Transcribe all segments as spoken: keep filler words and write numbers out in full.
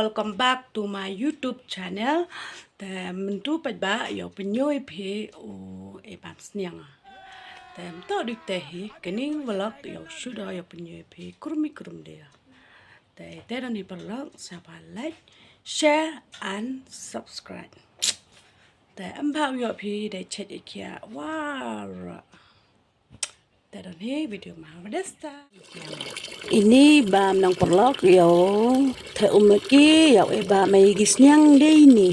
Welcome back to my YouTube channel. Te mynta pat ba yow pynyoo phi u e bam sniang. Te mynta dik te hi kani vlog yow shoot o yow pynyoo phi krum i krum de. Te te don hi paralok, sa ba like, share and subscribe. Te em ba yow phi de chet i khia wara. Te don hi video ma desta. Ini bam nang paralok yow. Te um ki yow e bam i ki sniang de ini.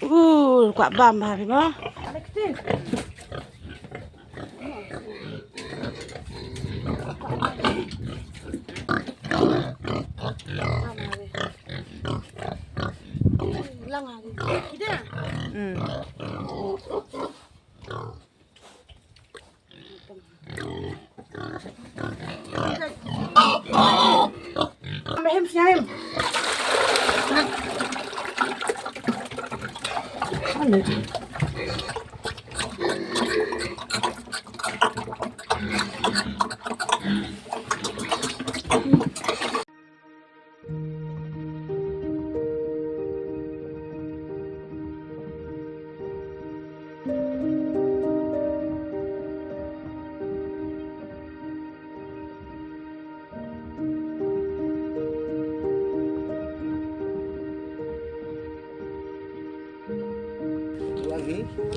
Uh, kwah bam ba phi mo.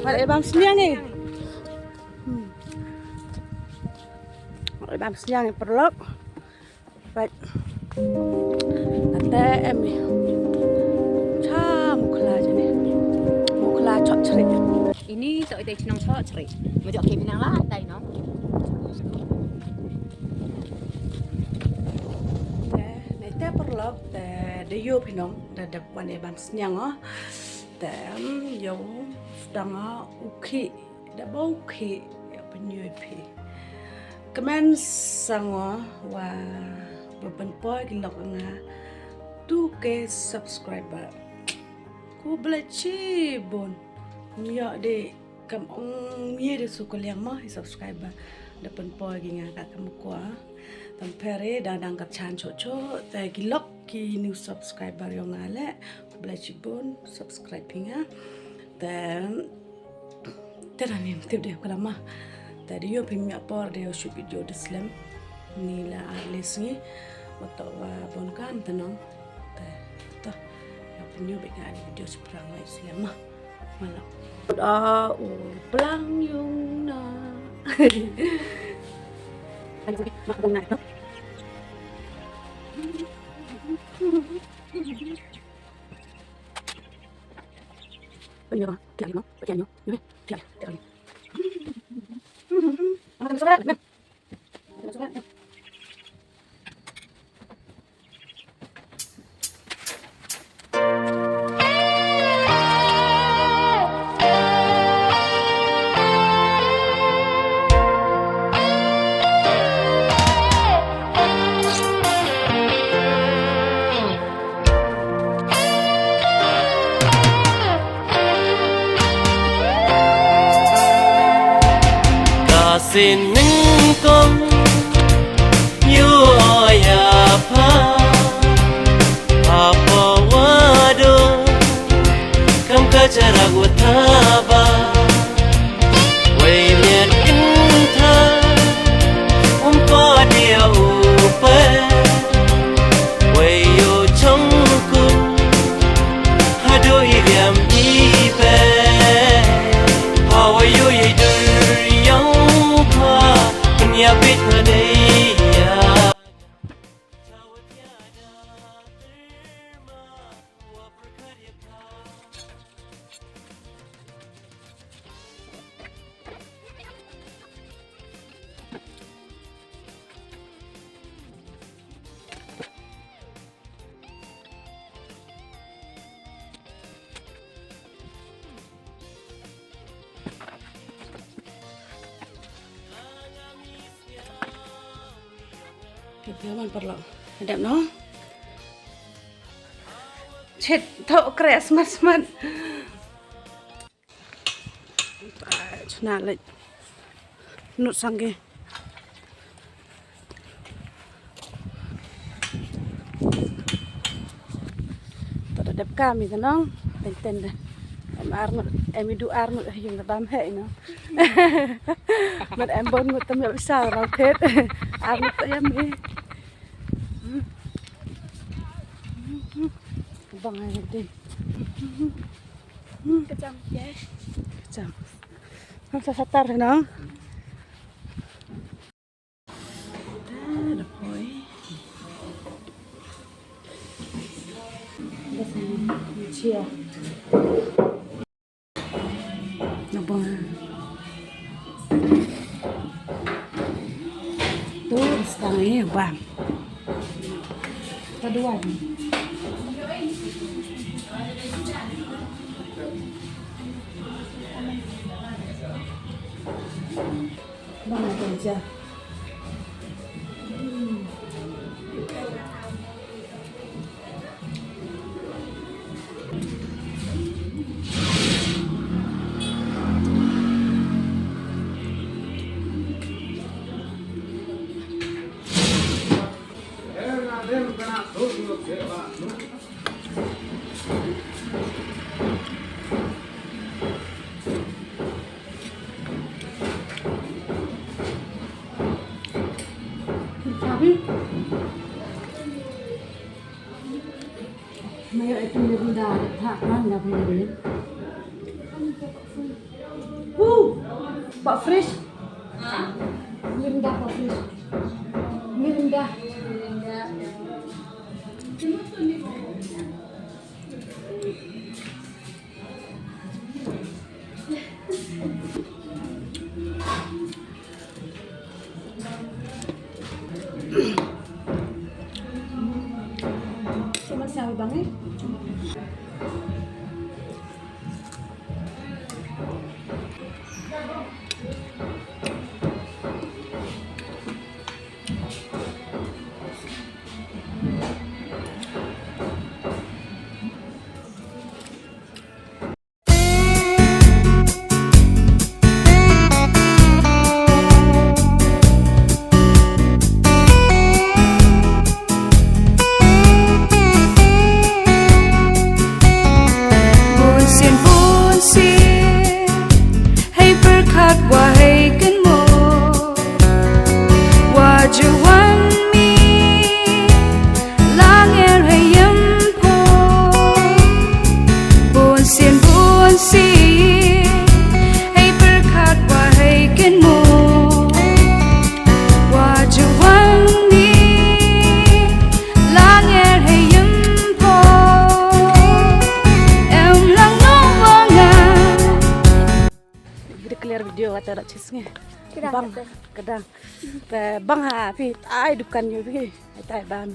Wala e bam sniang e. Hmm. Wala e bam sniang e paralok. Right. Ate em ni. Cha mukhla jani. Mukhla chok chrik. Ini to ite chnong chok chrik. Mujok ke binang la tai no. Te, ne te paralok, te, de yow phi nong, te, de wan e bam sniang o. Te, em, yow, dang o, u khi. Da bau khi, yow pynyoo phi. Kmen sang o wa ba pynpoi ki lok nga two K subscriber. Khublei chibun. Yow de kam ong ye de su ko liang mo i subscriber. Da pynpoi ki nga ka kam ko. Tam pher e dang dang ka chan cho cho. Te ki lok ki new subscriber yow nga le. Khublei chibun subscribe phi nga. Te Te da nim tip de kala ma. Te de yow phi mia por de yow shoot video de slem. Ni la ar le sngi. Wa to wa bon kam te nong. Te to. Yow pynyoo bit nga video chiprang lai slem ma. Malo. Da u plang yung na. Mak bong na to. Pynyoo ba, tiang mo, tiang mo, tiang, tiang. Ka sining kong yow ya pha, pha pha wa do, kam ka charak wa tha ba. Wei miat kynthai, um pa dia u pe. Wei yow chong kun, hadooh i riam i pe. Hawa yow i dur yong pha, pynïap bit pha dei ya. Kit ka man paralok. Hadap no. Chet thok kre smat smat. Chna leh. Nut sang ki. Dep kam i ka nong, teng teng da. Em ar ngut, em i du ar ngut ha yung da bam heh i nong. Mat em bon ngut tam ya bisa rau thet. Ar ngut ta em i. Bang ai dei. Kacham, ya. Kacham. Nang sa satar nong. Chia. Nabang. Tu, sekarang ini, bang. Kedua ni. Bang, ada aja. Mayo itu Mirinda, ha, kan dah Mirinda. Huh! Pak Fresh. Ha? Mirinda Pak Fresh. Mirinda. Cuma siang bang, eh. Bun sien bun sien, hei pyrkhat wa hei kynmaw, wa ju wan mi, la nger hei yam pho. Bun sien bun sien, hei pyrkhat wa hei kynmaw, wa ju wan mi, la nger hei yam pho. Em lang no wa nga. Declare video kata rak chis nge. Kedang, bang, kedang. Te bang ha, phi, tai dukan yo phi. Ai tai bam.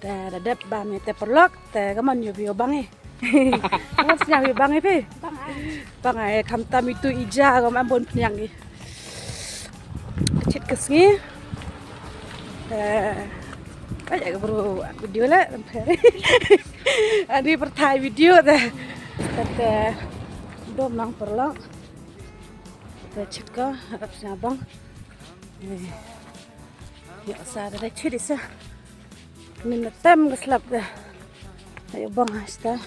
Te da dep bam te paralok, te kammon yo phi o bang e. Kammon sñiaw yo bang e phi. Bang ai. Bang ai, khamtam itu i ja, kam em bon pynïang i. Chit ka sngi. Te, ai ka bru video le, lam pher. Ani pyrthai video te. Te, te, dom nang paralok. Te chit ko, harap sñiaw bang. Eh, ya sa da chit i sa. Ni na tem ka slap da. Ayo bang hasta.